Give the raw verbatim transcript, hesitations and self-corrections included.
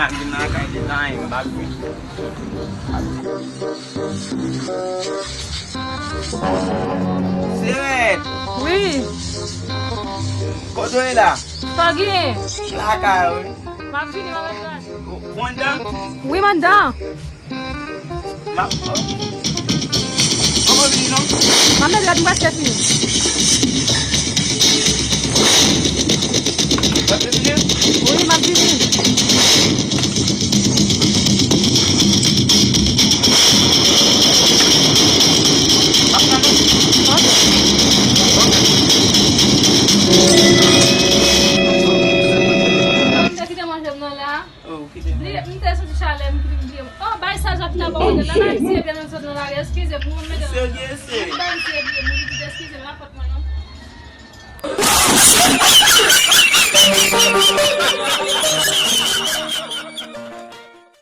Vin nan kay detan, m ap vin. Sirèt! Wi. Kote w ye la? Sa w genyen? Lakay ou wi. M ap vini, m ap vini. Ou anndan? Wi, m anndan. M ap, poko vini non. M ap mete rad m prèske fini. W ap vini? Wi, m ap vini. M ap tann ou. Ok. Ou te kite manje m nan la. Oh, kite mwen. Li, m te santi chalè, m kite m bliye. Oh, bay sa, Jafina, bon, mwen nan Ayiti, ebyen, mwen sot nan lari, eskize m, mwen mete nan. Serye, se. Li bay m serye, mwen di, eskize m, la fòt mwen, non.